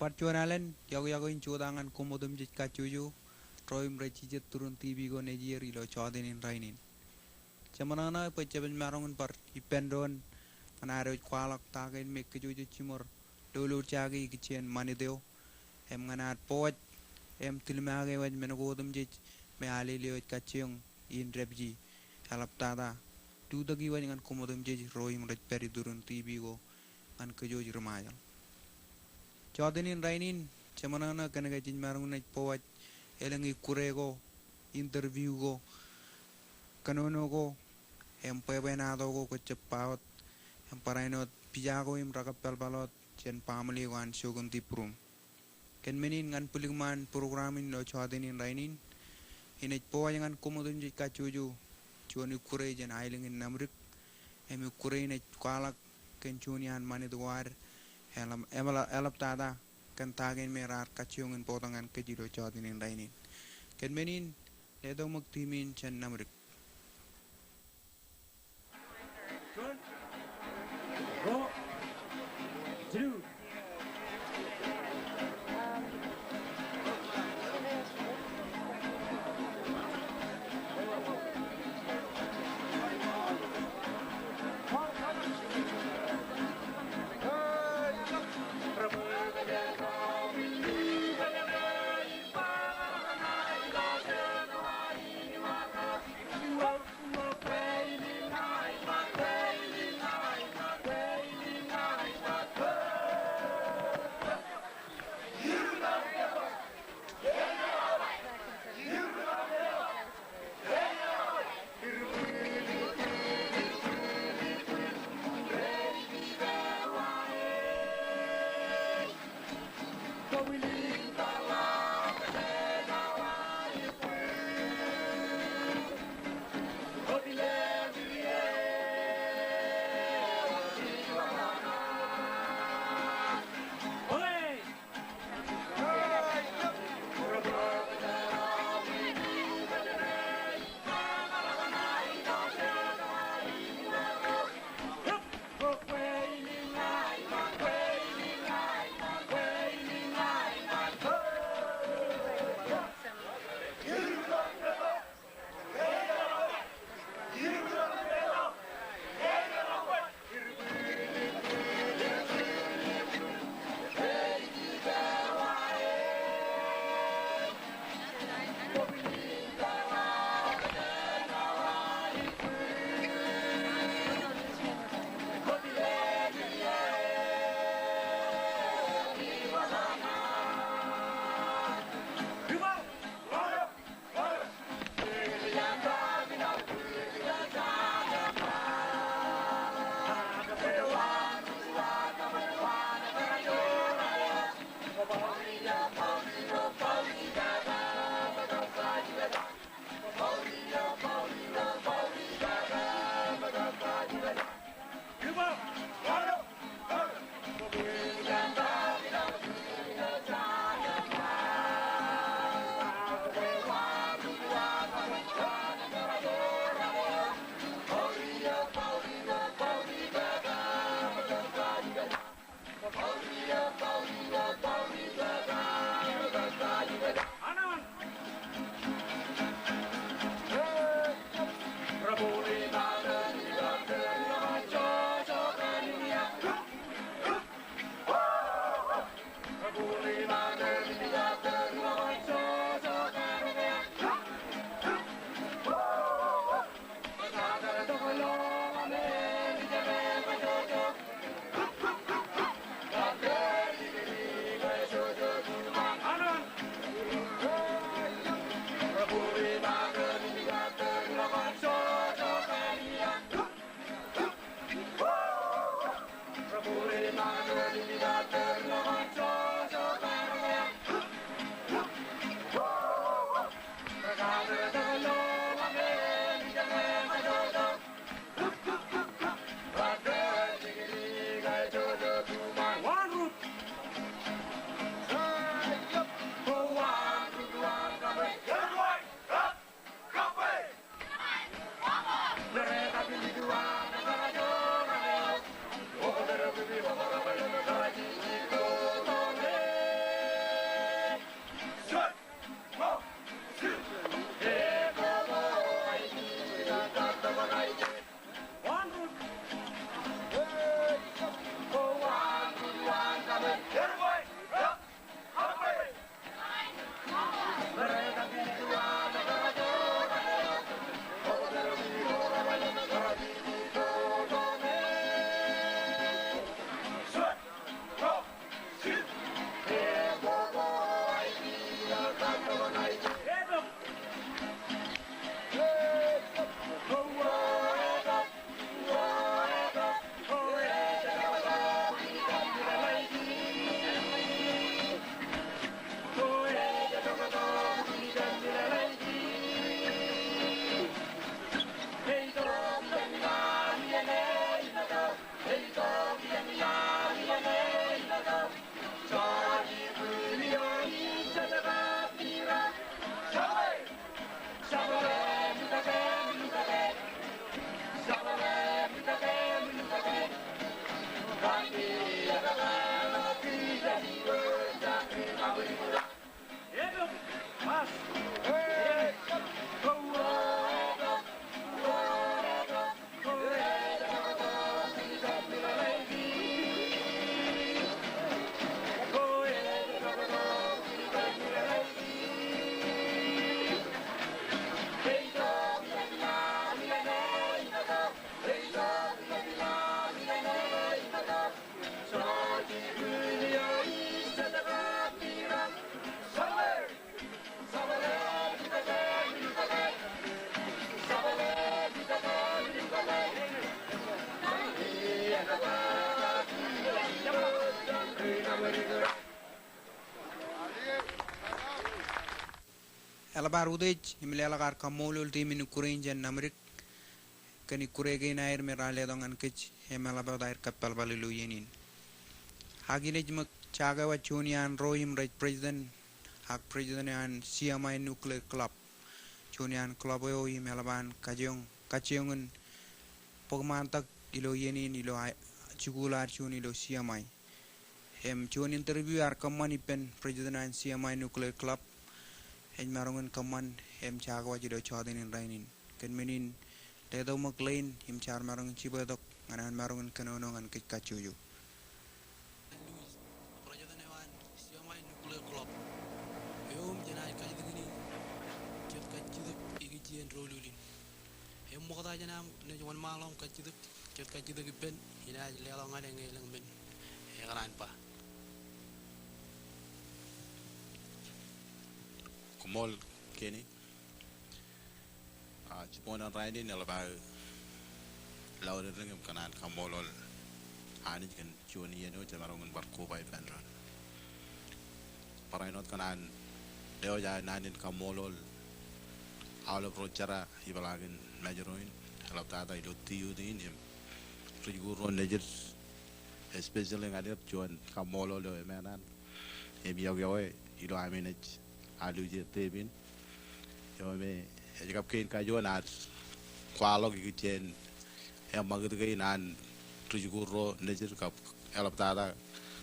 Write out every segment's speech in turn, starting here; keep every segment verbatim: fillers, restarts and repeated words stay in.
Bar juon alen, yokwe yokwe in jota ñan koṃ otemjej kajjojo ro im rej jijet turin TV ko nejier ilo jọteen in rainin. Jeṃḷọk ṇe bwe jepād maroñ in bar ippān doon ñan ad wōj kwaḷọk ta kein me kōjwōj jiṃor lolorjake ikijjien ṃanit eo im ñan ad bōk wōj im tilmake wōj men ko otemjej me Alele eo ej kajjioñ in dāpiji. Eḷaptata lutōk iwōj ñan koṃ otemjej ro im rej pād iturin TV ko ñan kōjwōj ri Ṃajeḷ. Jọteen in rainin, jeṃḷọk ṇe kōnke jej maroñ in ej bōk wōj elōñ ikkure ko, interview ko, kōnono ko, im bwebwenato ko kwōj jab ba wōt im barāinwōt pija ko im rekapalpal wōt jān baaṃle ko an Jokin Dibrum. Kōn men in ñan bwilikṃaan program in ilo jọteen in rainin, inaaj bōk wōj ñan koṃ otemjej kajjojo juon ikkure jān aelōñ in Namdik, im ikkure in ej kwaḷọk kōn juon iaan ṃanit ko ad, eḷap-, eḷap-, eḷaptata kōn ta kein me raar kajjioñ in bōktok ñan kōj ilo jọteen in rainin. Kōn men in, letok ṃōk team in jān Namdik. Juon, ruo, jilu. Eḷap ad utiej im leḷọk ad kaṃṃoolol team in ikkure in jān Namdik kōn ikkure kein aer me raar letok ñan kōj im eḷap wōt aer kōppalpal ilo iien in. Ak inaaj ṃōk jake waj juon iaan ro im rej president ak president eo an C M I Nuclear Club. Juon iaan club eo im eḷap an kajjioñ, kajjioñ in bōk ṃaantak ilo iien in ilo a-, jikuuḷ ad juon ilo C M I. Im juon interview ear kōṃṃan ippān president an C M I Nuclear Club, ej maroñ in kōṃṃan im jake waj ilo jota in rainin. Kōn men in letok ṃōk ḷein im jaar maroñ in jibwe tok ñan an maroñ in kōnono ñan kōj kajjojo. President eo an C M I Nuclear Club. Eo im jenaaj kajjitōk in, jet kajjitōk ikijjien doulul in. Im ṃokta jān am naaj wōnṃaanḷọk im kajjitōk, jet kajjitōk ippān, inaaj leḷọk ñan e ñe elōñ men ekōṇaan ba. Koṃṃool Kenny. A, jibboñōn rainin eḷap aō lọrōṇ im kōṇaan kaṃṃoolol Anij kōn juon iien eo jemaroñ in bar koba ippān doon. Barāinwōt kōṇaan lewōj aō naan in kaṃṃoolol aolep ro jera ipeḷaakin Mājro in, eḷaptata ilo T U D in im rijikuuḷ ro nejid, especially ñan er juon kaṃṃoolol eo emān an im iọkwe ilo ami naaj aluje tep in. Eo me ej kab kein kajuon ad kwaḷọk ikijjien eṃṃakūt kein an rijikuuḷ ro nejid kab eḷaptata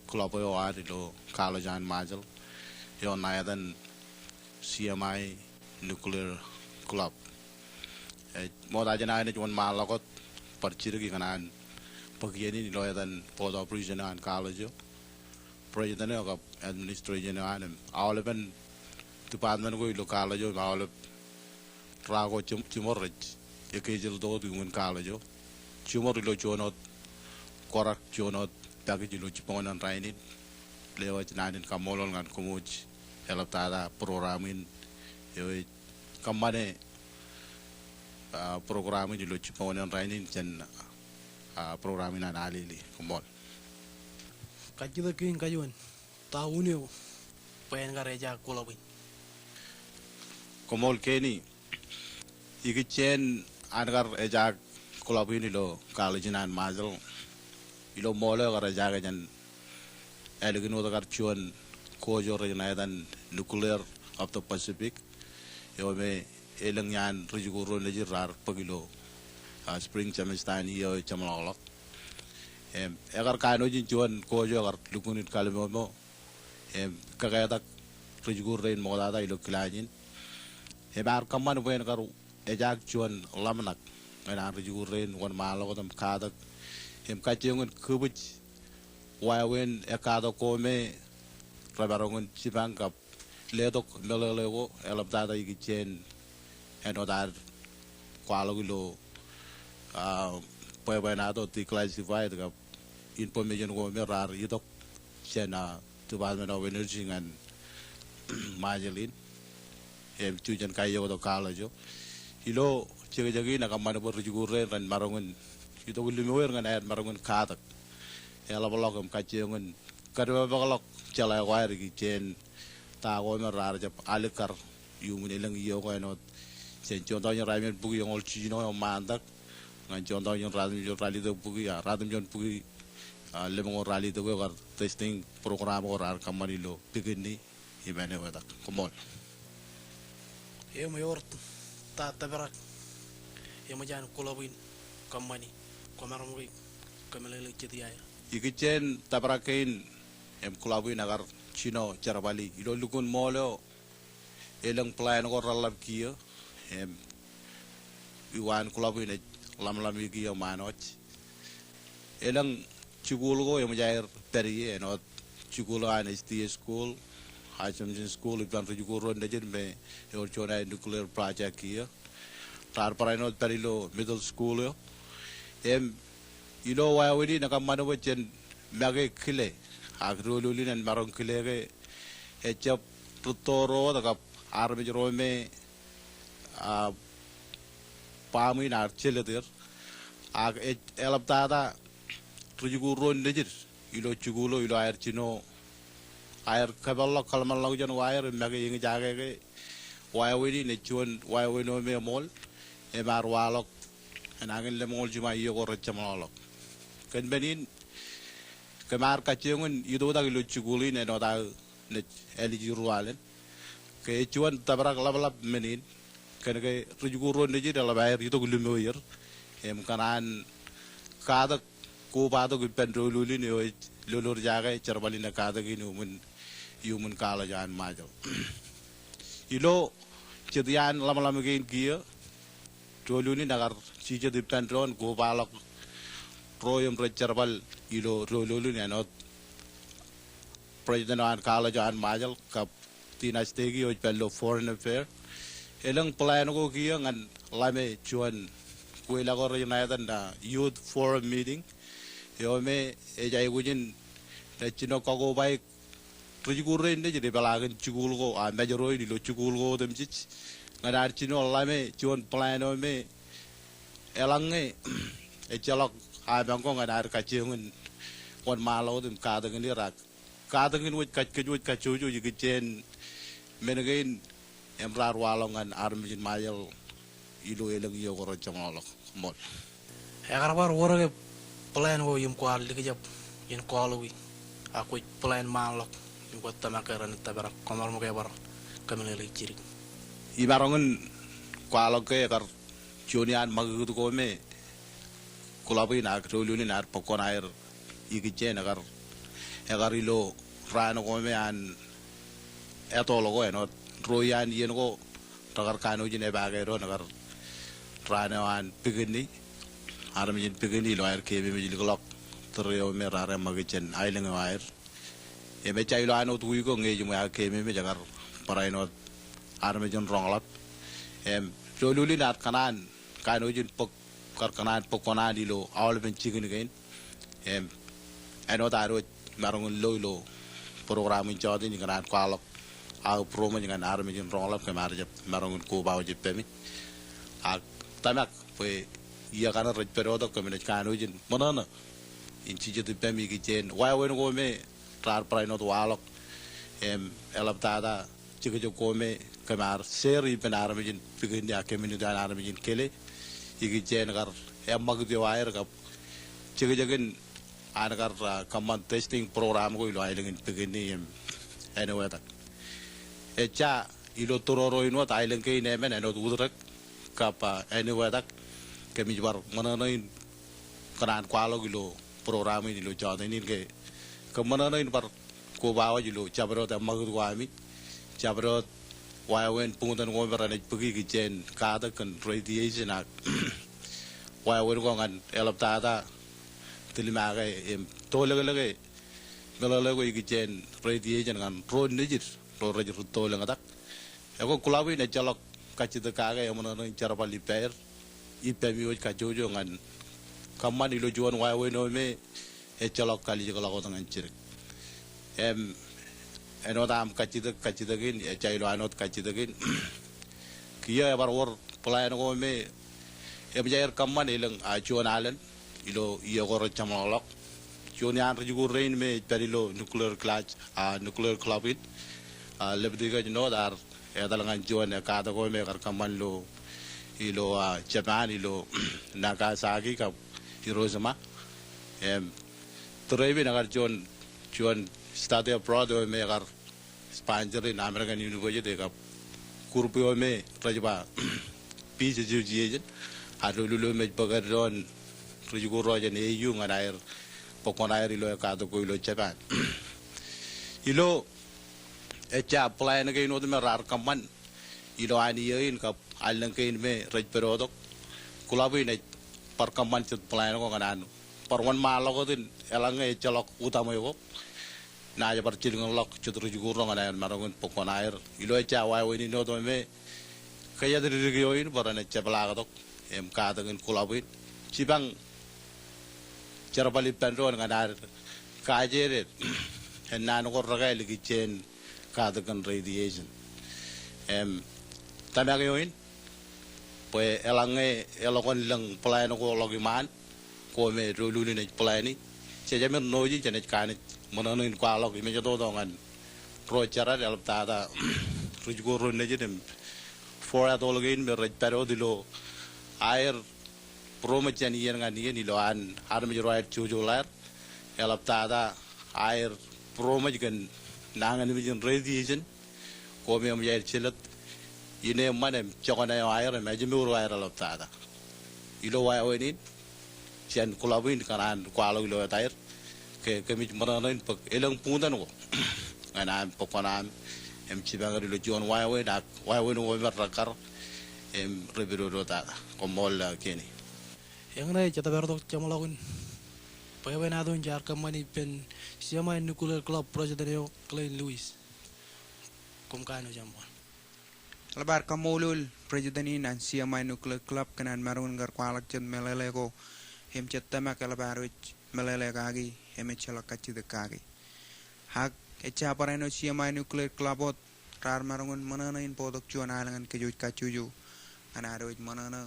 club eo ad ilo College an Ṃajeḷ eo ṇa etan C M I Nuclear Club. Ej ṃokta jān aō naaj wōnṃaanḷọk wōt bar jidik ikōṇaan bōk iien in ilo etan Board of Regents eo an college eo, president eo kab administration eo an im aolepen department ko ilo college eo im aolep ra ko jim-, jiṃor rej ekkejel tok wōt iuṃwin college eo. Jiṃor ilo juon wōt kōrak, juon wōt package ilo jibboñōn rainin. Lewōj naan in kaṃṃoolol ñan koṃwōj eḷaptata program in eo ej kōṃṃane, a, program in ilo jibboñōn rainin jān, a, program in an Alele. Koṃṃool. Kajjitōk kein kajuon. Ta un eo bwe en kar ejaak club in? Koṃṃool Kenny. Ikijjien an kar ejaak club in ilo college in an Ṃajeḷ, ilo ṃool eo ekar ejaake jān ālikin wōt kar juon coach eo rej ṇa etan Nuclear of the Pacific, eo me elōñ iaan rijikuuḷ ro nejid raar bōk ilo, a, spring semester in iiō eo jeṃḷọkḷọk. Im, ekar kanooj in juon coach eo ekar lukkuun in kallimōṃo im kōketak rijikuuḷ rein ṃoktata ilo kilaaj in. Im ear kōṃṃan bwe en kar ejaak juon ḷōmṇak ñan an rijikuuḷ rein wōnṃaanḷọk wōt im katak im kajjioñ in kōbwij wāween ekkatak ko me remaroñ in jipañ kab letok meḷeḷe ko eḷaptata ikijjien āinwōt ad kwaḷọk ilo, a, bwebwenato declassified kab information ko me raar itok jān, a, Department of Energy ñan Ṃajeḷ in im iju jān kaiiō tok college eo. Ilo jekjek in ekōṃṃan bwe rijikuuḷ rein ren maroñ in itok limoer ñan aer maroñ in katak, eḷapḷọk im kajjioñ in kōdepakpakḷọk jeḷā ko aer ikijjien ta ko me raar jab alikkar iuṃwin elōñ iiō ko āinwōt jān juon taujin ratimjuon bukwi eñoul jiljino eo ṃaantak ñan juon taujin ratimjuon ralitōk bukwi, a, ratimjuon bukwi, a, lemñoul ralitōk eo kar testing program ko raar kōṃṃan ilo Pikinni im āne etak. Koṃṃool. Im ewōr ta tōprak eṃōj an club in kōṃṃani, kwōmaroñ ke kōmeḷeḷe jet iaer? Ikijjien tōprak kein im club in ekar jino jerbali ilo lukkuun ṃool eo elōñ plan ko reḷḷap kiiō im iwaan club in ej ḷōmṇak kiiō ṃaanwōj. Elōñ jikuuḷ ko eṃōj aer pād ie āinwōt jikuuḷ eo an S D A school, Assumption School, ippān rijikuuḷ ro nejid me ewōr juon aer nuclear project kiiō. Raar barāinwōt pād ilo middle school eo. Im ilo wāween in ekōṃṃan bwe jen make kile ak doulul in en maroñ kile ke ejjab rūtto ro wōt kab armej ro me, a, baaṃ in ear jelōt er. Ak ej eḷaptata rijikuuḷ ro nejid ilo jikuuḷ eo ilo aer jino aer kōpeḷḷọk kōḷmānḷọkjeṇ ko aer im make eñjake ke Wāween in ej juon wāween eo me eṃool, im ear waḷọk enañin lemñoul jiṃa iiō ko rej jeṃḷọkḷọk. Kōn men in, kōm ar kajjioñ in itoitak ilo jikuuḷ in āinwōt aō naaj āliji ruwalen. Ke ej juon tōprak ḷapḷap men in, kōn ke ri-jikuuḷ ro nejid eḷap aer itok limo ier, im kōṇaan katak kobatok ippān doulul in eo ej lolorjake jerbal in ekkatak in iuṃwin, iuṃwin college an Ṃajeḷ. Ilo jet iaan ḷōmṇḷōṃ kein kiiō, doulul in ekar jijet ippān doon kobaḷọk ro im rej jerbal ilo doulul in āinwōt president eo an college eo an Ṃajeḷ kab Tina Steki eo ej pād ilo Foreign Affairs. Elōñ plan ko kiiō ñan ḷame juon kweilọk eo rej ṇa etan Youth Forum Meeting eo me ej aikuj in naaj jino kakobaik ri-jikuuḷ rein nejid epeḷaakin jikuuḷ ko, a, Mājro in ilo jikuuḷ ko otemjej. Ñan ad jino ḷame juon plan eo me eḷaññe ejjeḷọk apañ ko ñan ad kajjioñ in wōnṃaanḷọk wōt im katakin er ak katakin wōj kajjojo, wōj kajjojo ikijjien men kein im raar waḷọk ñan armej in Ṃajeḷ ilo elōñ iiō ko rej jeṃḷọkḷọk. Ṃool. Ekar bar wōr ke plan ko im kwaar likjab in kwaḷọki, ak kwōj plan ṃaanḷọk im kwōj tōmak ke renaaj tōprak, koṃaroṃōke bar kōmeḷeḷeik jidik. Imaroñ in kwaḷọk ke ekar juon iaan ṃakūtkūt ko me kuḷab in ak doulul in ear bōk kuṇaer ikijjien ekar, ekar ilo raan ko me an ettoḷ ko āinwōt ruo iaan iien ko rekar kanooj in epaake doon ekar raan eo an Pikinni, armej in Pikinni ilo aer keememej likḷọk tōre eo me raar eṃṃakūt jān aelōñ eo aer. Im ejja ilo āinwōt wiik ko ñe ejiṃwe aō keememej ekar barāinwōt armej in Roñḷap. Im doulul in ear kōṇaan kanooj in bōk, kar kōṇaan bōk kuṇaan ilo aolepen jikin kein. Im āinwōt ad wōj maroñ in lo ilo program in jọteen in kōṇaan kwaḷọk aō būroṃōj ñan armej in Roñḷap kōm ar jab maroñ in koba wōj ippemi. Ak tōmak bwe iiō kaṇe rej pād tok kōm naaj kanooj in ṃōṇōṇō in jijet ippemi ikijjien wāween ko me raar barāinwōt waḷọk. Im eḷaptata jekjek ko me kōm ar share ippān armej in Pikinni ak community an armej in Kele ikijjien kar eṃṃakūt eo aer kab jekjekin an kar, ah, kōṃṃan testing program ko ilo aelōñ in Pikinni im Ānewetak. Ejja ilo tūroro in wōt aelōñ kein emān āinwōt Utdrek kab, ah, Ānewetak, kōmij bar ṃōṇōṇō in kōṇaan kwaḷọk ilo program in ilo jọteen in ke kōm ṃōṇōṇō in bar koba wōj ilo jabdewōt eṃṃakūt ko ami, jabdewōt wāween buñtan ko me renaaj bōki ikijjien katak kōn radiation ak wāween ko ñan eḷaptata tilmake im tolōklōke meḷeḷe ko ikijjien radiation ñan ro nejid ro rej rūttoḷōñtak. Ekwe kuḷab in ejjeḷọk kajjitōk kake eṃōṇōṇō in jerbal ippāer, ippāmi wōj kajjojo ñan kōṃṃan ilo juon wāween eo me ejjeḷọk kalijekḷọk wōt ñan jidik. Im āinwōt aṃ kajjitōk, kajjitōk in, ejja ilo āinwōt kajjitōk in. Kiiō ebar wōr plan ko me eṃōj aer kōṃṃan elōñ, ah, juon alen ilo iiō ko rej jeṃḷọkḷọk. Juon iaan ri-jikuuḷ rein me ej pād ilo nuclear class, ah, nuclear club in, ah, Leviticus North ear etal ñan juon ekkatak ko me ekar kōṃṃan ilo, ilo, ah, Japan ilo Nagasaki kab Hiroshima. Im tūreep in ekar juon, juon study abroad eo me ekar sponsor in American University kab group eo me rej ba Peace Association. Ak doulul eo me ej bōk eddoon ri-jikuuḷ ro jān A U ñan aer bōk kuṇaer ilo ekkatak ko ilo Japan. Ilo ejja plan kein wōt me raar kōṃṃan ilo an iiō in kab allōñ kein me rej pād tok. Kuḷab in ej bar kōṃṃan jet plan ko ñan an bar wōnṃaanḷọk wōt in eḷaññe ejjeḷọk utaṃwe ko naaj bar jilkinḷọk jet ri-jikuuḷ ro ñan aer maroñ in bōk kuṇaer. Ilo ejja wāween in wōt me kōjatdikdik eo in bwe renaaj jepḷaaktok im katakin kuḷab in. Jipañ jerbal ippān doon ñan ad kajeeded ennaan ko rekāāl ikijjien katakin radiation. Im tōmak eo in bwe eḷaññe eḷọk en lōñ plan ko ḷọk iṃaan ko me doulul in ej plan i, jejāmin ṇooji jenaaj kanooj ṃōṇōṇō in kwaḷọk im ej etoto ñan ro jeran eḷaptata ri-jikuuḷ ro nejid im Forward eo kein me rej pād wōt ilo aer būroṃōj jān iien ñan iien ilo an armej ro aer jojoḷ aer. Eḷaptata aer būroṃōj kōn nañinmej in radiation. Ko me eṃōj aer jelōt. Ineeṃṃan im jokane eo aer im ājmour eo aer eḷaptata. Ilo wāween in jān club in kōṇaan kwaḷọk ilo etaer ke kōmij ṃōṇōṇō in bōk elōñ buñtōn ko ñan aṃ bōk kuṇaaṃ im jipañ er ilo juon wāween ak wāween ko im rekkar im repedodo tata. Koṃṃool, uh, Kenny. Eñṇe ej jab bar tok jeṃḷọkin bwebwenato in jaar kōṃṃani ippān C M I Nuclear Club President eo Glenn Lewis. Koṃ kanooj aṃ bar. Eḷap ad kaṃṃoolol President in an C M I Nuclear Club kōn an maroñ in kar kwaḷọk jet meḷeḷe ko im jet tōmak eḷap ad wōj meḷeḷe kaki im ejjeḷọk kajjitōk kaki. Ak ejja barāinwōt C M I Nuclear Club wōt raar maroñ in ṃōṇōṇō in bōktok juon al ñan kōj wōj kajjojo ñan ad wōj ṃōṇōṇō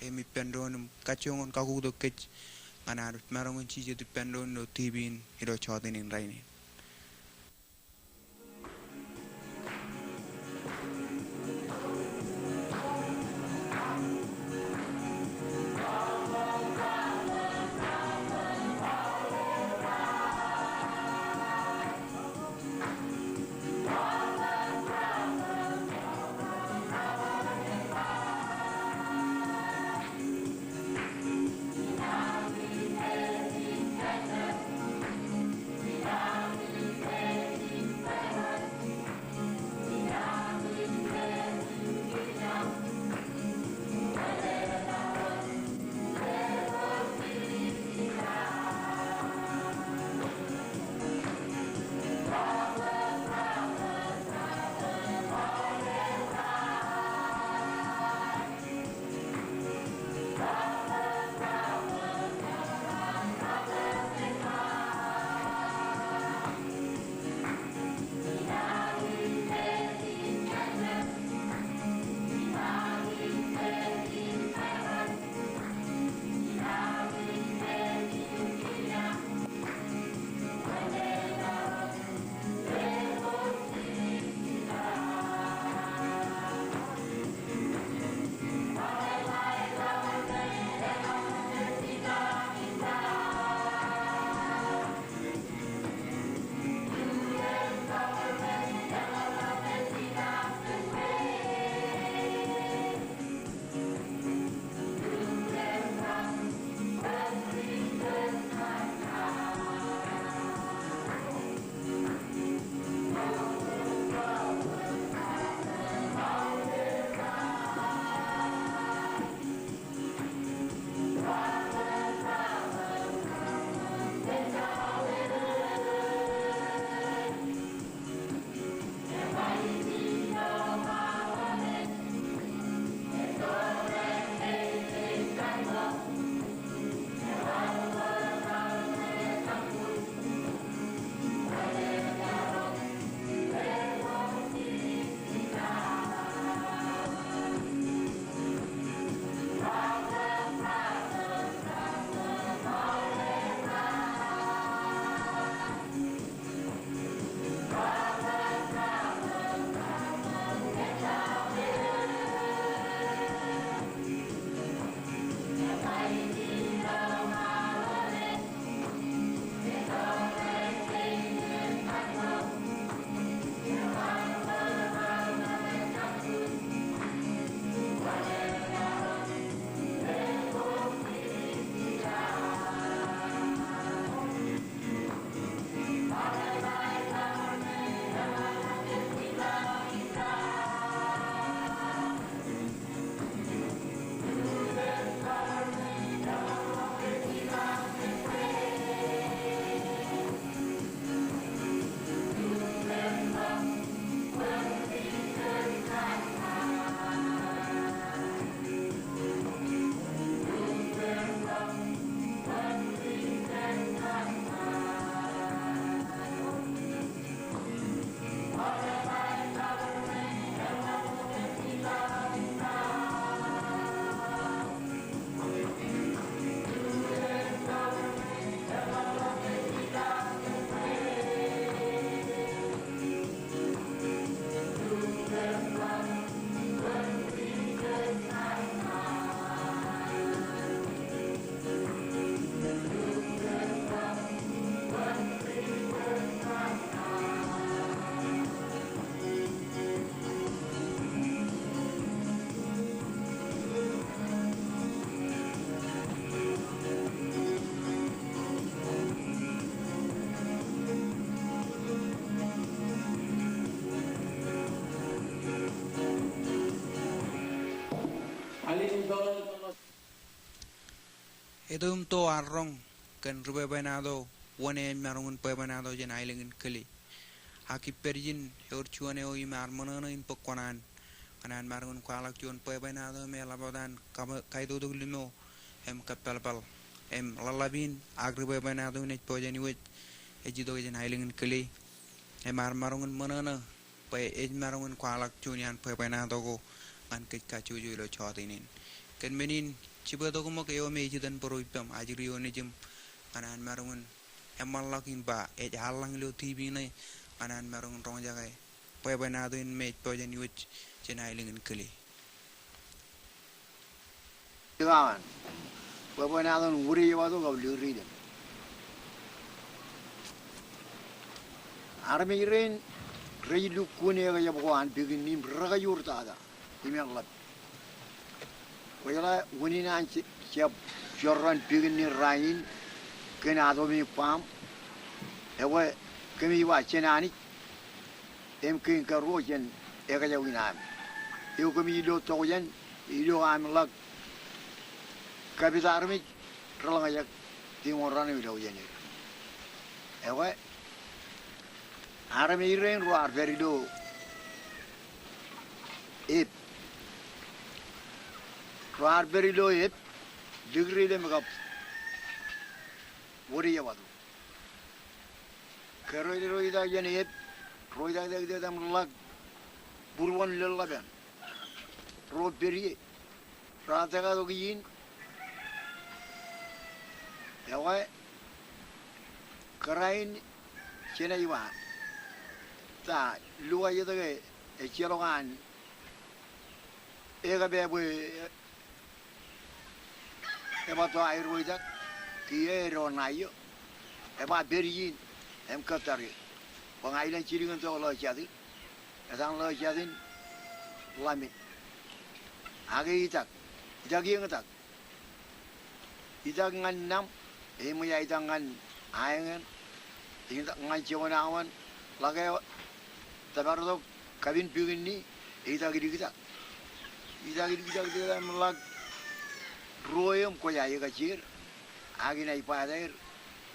im ippān doon im kajjioñ in kakuktok kōj ñan ad maroñ in jijet ippān doon ilo T V in ilo jọteen in rainin. Etke im to ad roñ kōn ri bwebwenato wōn ej maroñ in bwebwenato jān aelōñ in Kōle? Ak ippād ijin ewōr juon eo im ear ṃōṇōṇō in bōk kuṇaan ñan an maroñ in kwaḷọk juon bwebwenato im eḷap wōt an kab-, kaitotok limo im kōppālpāl im ḷōḷḷap in ak ri bwebwenato in ej pojak in iwōj ej itok jān aelōñ in Kōle. Im ear maroñ in ṃōṇōṇō bwe ej maroñ in kwaḷọk juon iaan bwebwenato ko ñan kōj kajjojo ilo jọteen in. Kōn men in jibwe tok ṃōk eo me ej itōn bōro ippaṃ, ajri eo nejiṃ, ñan an maroñ in eṃṃanḷọk in ba ej eḷḷañ ilo tipi ṇe ñan an maroñ in roñjake bwebwenato in me ej pojak in iwōj jān aelōñ in Kōle. Ikawan, bwebwenato in Wūdejebatok kab Likdilōñ. Armej rein rej lukkuun ekjab ko an pikinni im rekajoor tata im eḷap. Kwōjeḷā unin an je-, jab jorrāān pikinni rainin kōn ato me baaṃ, ekwe kōmij ba jān Anij im kein karuo jān ekjab in aṃ. Eo kōmij lo tokjān ilo aṃ ḷak kapit armej reḷōñjake tiṃoṇ raṇ im ilọk jān er. Ekwe armej rein ro ar pād ilo Ep. Ro ar pād ilo Ep, Likdilōñ kab Wūdejebatok. Ke ro ej ro itak jān Ep, ro itak itak itak im ḷak būruon lōḷḷap eṇ. Ro pād ie, raar tōkatok ijin. Ekwe kōrā in jenaaj ba ta, lukwaj etke ejjeḷọk an ekpae bwe ebato aer ro itak, kiiō ej ro ṇae eo. Eba pād ijin im kōttar ie. Bwe ña ilōñ jidik in tok ḷọk jatin, etan ḷọk jatin ḷamin. Ak e itak, itak ie ñe itak. Itak ñan naṃ, eṃōj aō itak ñan aeñeṇ, itak ñan joñan aṃ, ḷak eo tōpar tok kapin pikinni, e itak idiktak. Itak idiktak, idiktak im ḷak ruo eō im kwōj aō kajjieer, ak inaaj ba etaer,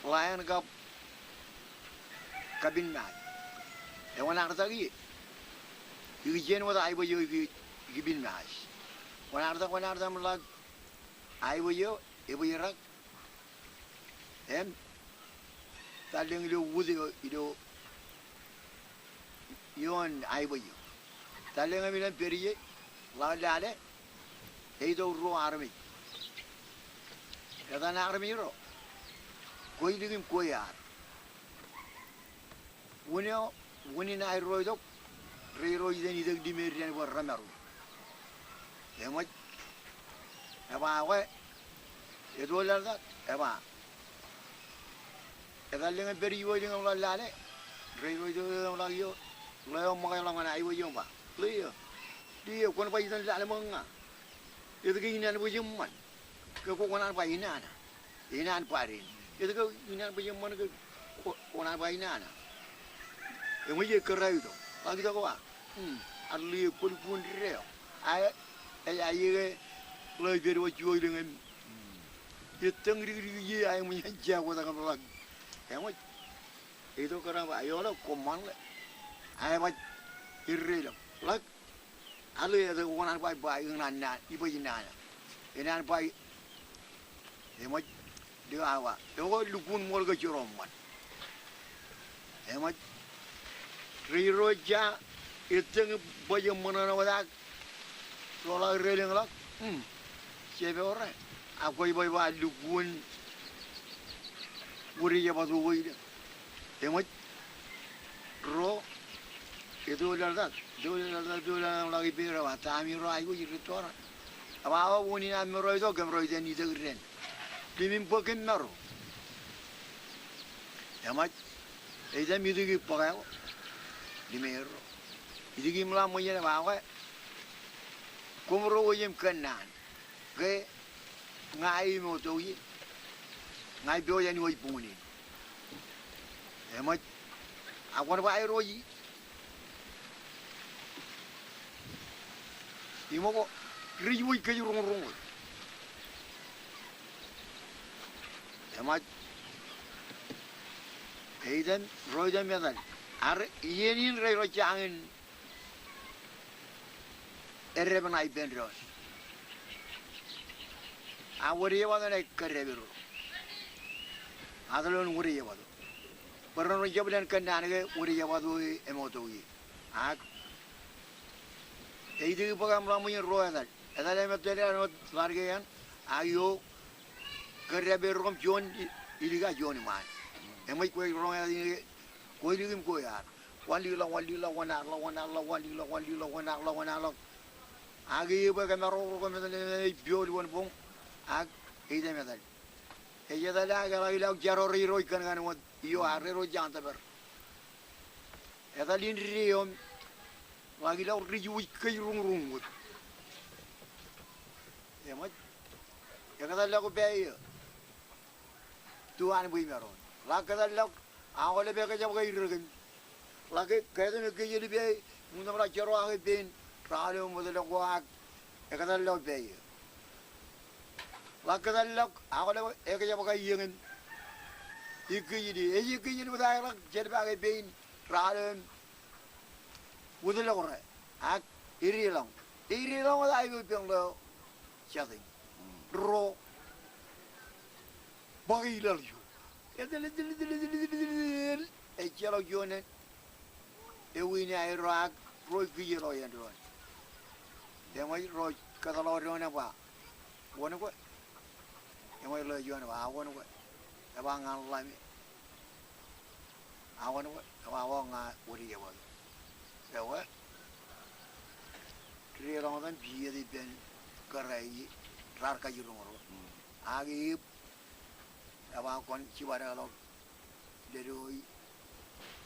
ḷaeṇ kab kapin maaj. Ewanartak ie. Ikijjien wōt aebōj eo ikipin maaj. Wanartak, wanartak im ḷak aebōj eo, ebōjrak. Im tallōñ ilo wūd eo, ilo ioon aebōj eo. Tallōñ im ilōñ pād ie, ḷak lale, e itok ruo armej. Etan armej ro, kwe ilikin kwe ear. Wūn eo, wūnin aer ro itok, rej ro iten itok ḷimeier dān bwe remaroñ. Eṃōj, eba ekwe, etolọk ḷọk, eba. Etallōñ im pād ijwooj ḷọk im ḷak lale, rej ro itok im ḷak ioon, ḷeo ṃōkaj ḷọk ñan aebōj eo im ba, ḷeo, ḷeo, kwōn ba iten lale ṃōk ña. Etke inaan bwe jeṃṃan? Ke kwō kōṇaan ba inana. Inaan ba dān. Etke inaan bwe jeṃṃan ke kwō, kōṇaan ba inana? Eṃōj e kōrā eo itok. Ḷak itok ba, hmm, ar ḷeo kwō lukkuun dān eo. Ae, ej aje ke ḷeo ej pād wōt jiwooj ḷọk im, hmm, ettōñ dikdik ie ae eṃōj an jako tok im ḷak. Eṃōj. E itok kōrā ba, eoḷọk, koṃṃan ḷe. Aebaj irreilọk. Ḷak. Aḷe etke kwō kōṇaan ba, ba ikōṇaan nana, ibōj nana. Inaan ba, eṃōj, dik awa. Ekwe lukkuun ṃool ke jiroṃṃan. Eṃōj. Rej ro ja, ettōñ bwe jeṃṃan ṇe wōt ak roḷọk irreilōñ ḷọk. Hmm. Jepọre. Ak kwōj baj ba lukkuun Wūdejebatok eo ilōñ. Eṃōj. Ro, etolọk ḷọk, etolọk ḷọk, etolọk ḷọk ippāer, eba ta ami ro aikuj rej tōre. Eba awa, wūnin aṃ ro itok, kōm ro iten itok dān. Ḷimim bōk kōm maro. Eṃōj. Ej item idik bōk eo. Ḷimeier ro. Idik im ḷak ṃōjin eba ekwe. Koṃ ro wōj im kōnnaan. Ke ña eo imoto ie. Ña ipojak in iwōj buñūn in. Eṃōj. Ak kwōn ba aer ro ie. Iṃōk ko, rej wōj kōjroñroñ wōt. Eṃōj, eitan, ro itan im etal. Ak iien in rej ro jañin eddepen aipen doon. A Wūdejebato ej kōddepe ro. Atōl eo in Wūdejebato. Bwe ren ro jab len kōnnaan ke Wūdejebato e emoottok ie. Ak ej itok bwe kōm ḷak ṃōj in ro etal. Etal eo im etal eo an wōt ḷadik eo an. Ak eo kōddepe ro im juon i-, ilik ak juon iṃaan. Eṃōj kwe roñ etal in ke kwō ilik im kwō ear. Wanlikḷọk, wanlikḷọk, wanlikḷọk, wanlikḷọk, wanlikḷọk, wanlikḷọk. Ak eō bwe kōmaroñ ro kōmetan ej piool wōn boñ. Ak eitan im etal. Ej etal ak eḷak ilọk jaro rej ro ikōn kaṇ wōt io ak rej ro jañ tōpar. Etal in dide eo im ḷak ilọk ri-, ri-, kōj ruñruñ wōt. Eṃōj. Ekōtḷọk pā eō. Tu an bwe imaroñ. Ḷak kōtḷọk, aolep ekjab ke irrekin. Ḷak ke, ke etan ekkejel pā, ṃōttan ḷak jero ak pein, raar lo ṃōttan ḷọk ak ekōtḷọk pā eō. Ḷak kōtḷọk, aolep ekjab ke iien in. Ekkejel, ej ekkejel wōt aer ḷak jelpa ke pein, raar lo im wōtlọk ro. Ak edeḷọñ. Edeḷọñ wōt aō pein ḷeo jatū in. Ro. Bōk ilaḷ eo. Etal, etal, etal. Ejjeḷọk juon en. Ewin aer ro ak ro ej kijeḷọk iien doon. Eṃōj ro kōtḷọk doon e ba, wōn kwe? Eṃōj ḷeo juon e ba, a wōn kwe? E ba ña ḷami. A wōn kwe? E ba, o ña Wūdejebato. Ewe. Deḷọñ etan piet ippān kōrā ie, raar kajiroñ ro. Ak ip, e ba kwōn jipadeḷọk ledo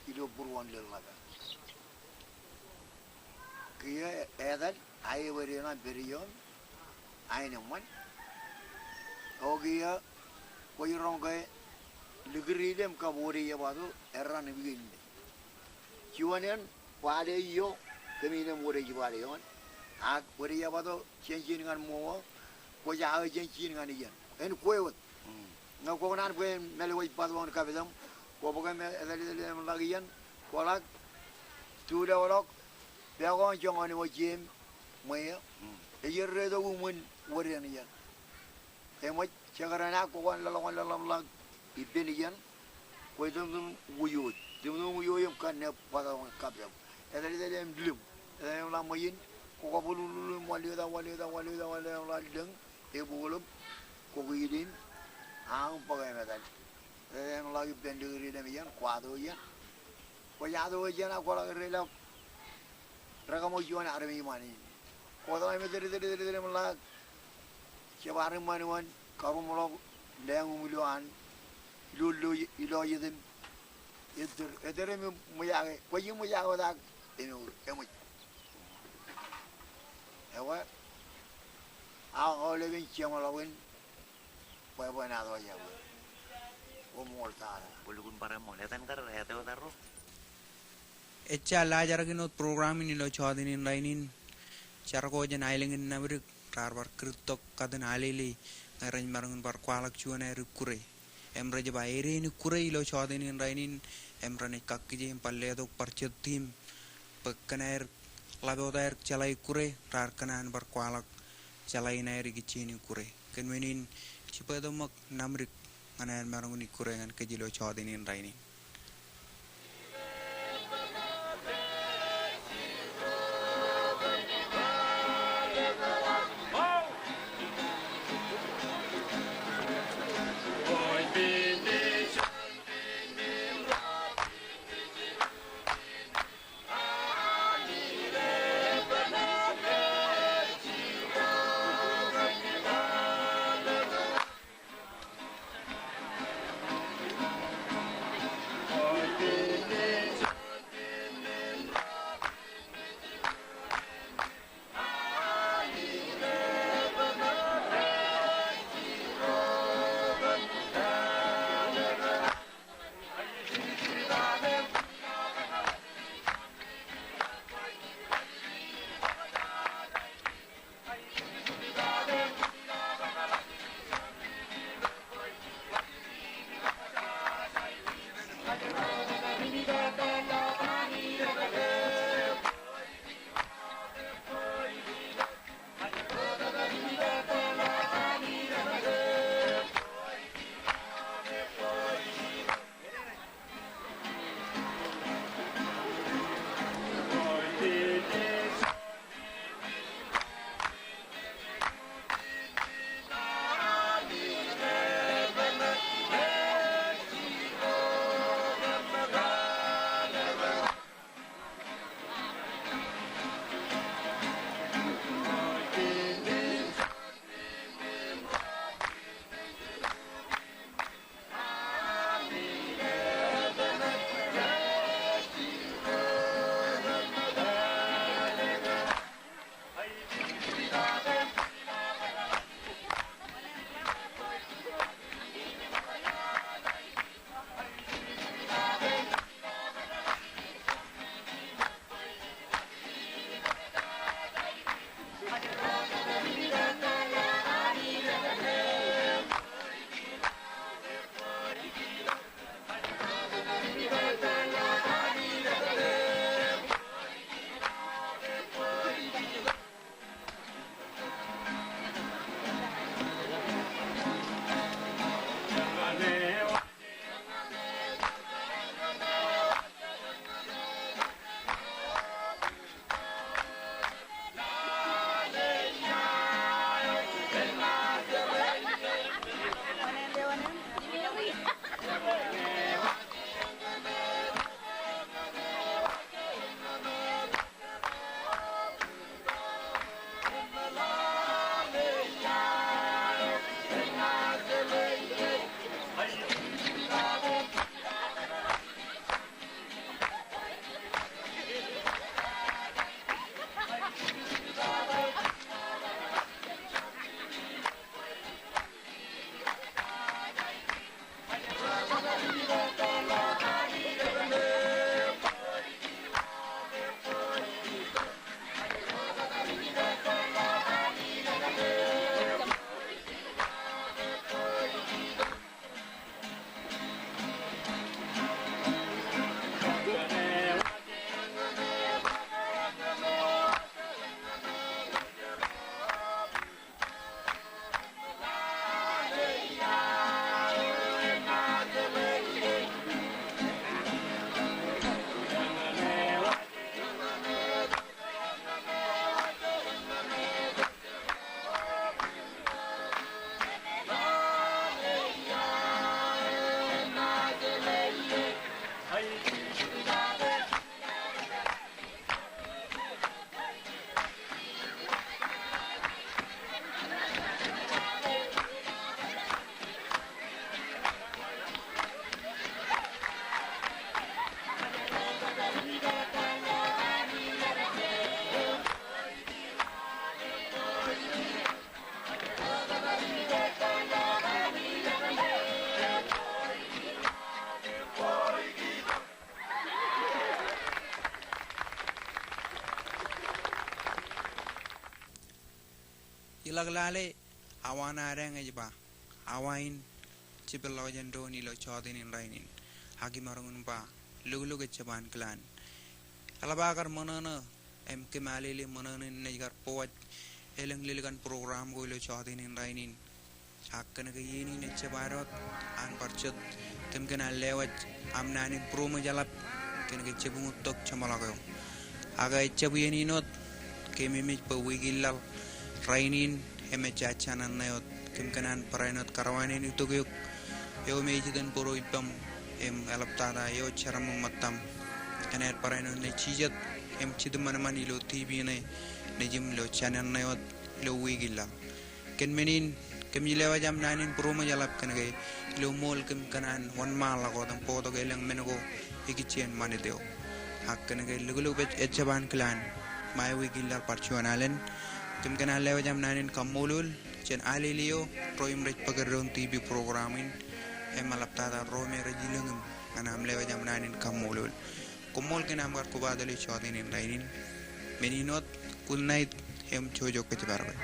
ilo būruon lōḷḷap eo. Kiiō etal, aebōd eṇ an pād ioon aenōṃṃan. O kiiō kwōj roñ ke likūti ḷe im kab Wūdejebato errā ṇe im iien ṇe. Juon eṇ, bale eo, kōmij ṇe im Wūdejebato ioon. Ak Wūdejebato jān ijin ñan ṃool, kwōj aō jān ijin ñan iien. En kwe wōt. Ñe kwō kōṇaan bwe en mālwōj bat wōn kapitōṃ, kwō bōk etal, etal im ḷak iien, kwō ḷak, tu leḷọk, pā ko an joñan eo jeiū im ṃweo, ej erretok iṃwin wōt eṇ iien. Eṃōj, jekdọọn ak kwō kwōn leḷọk, kwōn leḷọk im ḷak ippān iien, kwōj tūmtūm wūjooj, tūmtūm wūjooj im kanne bat wōn kapitōṃ. Etal, etal im lōñ, etal im ḷak ṃōjin, kwō kab lōñ, lōñ, lōñ, wanlōñ, wanlōñ, wanlōñ, wanlōñ, ḷak lōñ, ebooḷōk, kwō kiiō im, aō im bōk etal. Etal im ḷak ippān likūti ḷe im iien, kwato iien. Kwōj ato iien ak kwō ḷak deḷọñ. Rekaṃo juon armej iṃaan in. Kwō tōmak im eter, eter, eter, eter im ḷak. Jab ar iṃaan wōn, karuṃḷọk, lōñ im ilo an. Ilo, ilo, ilo jet im. Eter, eter im ṃōjake. Kwōj ṃōjake wōt ak. Eṃōj, eṃōj. Ewe, ak aolep in jeṃḷọkin bwebwenato jabwe. Koṃṃool tata. Bōlukun bar eṃṃool. Etan kar, etan kar ro. Ejja laajrak in wōt program in ilo jọteen in rainin. Jar ko jān aelōñ in Namdik raar bar kūrtok katin alele ñe rej maroñ in bar kwaḷọk juon aer ikkure. Im rej ba ere in ikkure ilo jọteen in rainin im renaaj kakkije im bar letok bar jet team bwe kōn aer ḷap wōt aer jeḷā ikkure raar kōṇaan bar kwaḷọk jeḷā in aer ikijjien ikkure. Kōn men in jibwe tok ṃōk Namdik ñan aer maroñ in ikkure ñan kōj ilo jọteen in rainin. Iḷak lale, awa ṇa adeañ ej ba, awa in jepḷḷọk jān doon ilo jọteen in rainin. Ak imaroñ in ba, lukluk ejjab an kilaan. Eḷap aō kar ṃōṇōṇō, im kōm alele ṃōṇōṇō in naaj kar bōk waj elōñ lilikan program ko ilo jọteen in rainin. Ak kōnke iien in ejjab ad wōt an bar jet, kōm kōṇaan lewōj aṃ naan in būroṃōj eḷap kōnke jab uñūttok jeṃḷọk eo. Ak ejjab iien in wōt, kōmij bwe wiik in laḷ rainin im ejja jān ṇe wōt, kōm kōṇaan barāinwōt kōrọwāneen itok eok eo im ej itōn bōro ippaṃ im eḷaptata eo jeraaṃṃan ṃōttaṃ. Kōn aer barāinwōt naaj jijet im jitōṃanṃan ilo TV ṇe, nejim ilo jān ṇe wōt ilo wiik in laḷ. Kōn men in, kōmij lewōj aṃ naan in būroṃōj eḷap kōnke ilo ṃool kōm kōṇaan wōnṃaanḷọk wōt im bōktok elōñ men ko ikijjien ṃanit eo. Ak kōnke lukluk ej, ejjab an kilaan, ṃae wiik in laḷ bar juon alen, kōm kōṇaan lewōj aṃ naan in kaṃṃoolol jān alele eo ro im rej bōk eddoon TV program in, im eḷaptata ro me rej ilōñ im ñan aṃ lewōj aṃ naan in kaṃṃoolol. Koṃṃool kōn aṃ kar kobatok ilo jọteen in rainin. Men in wōt, good night, im jojok kōjparok.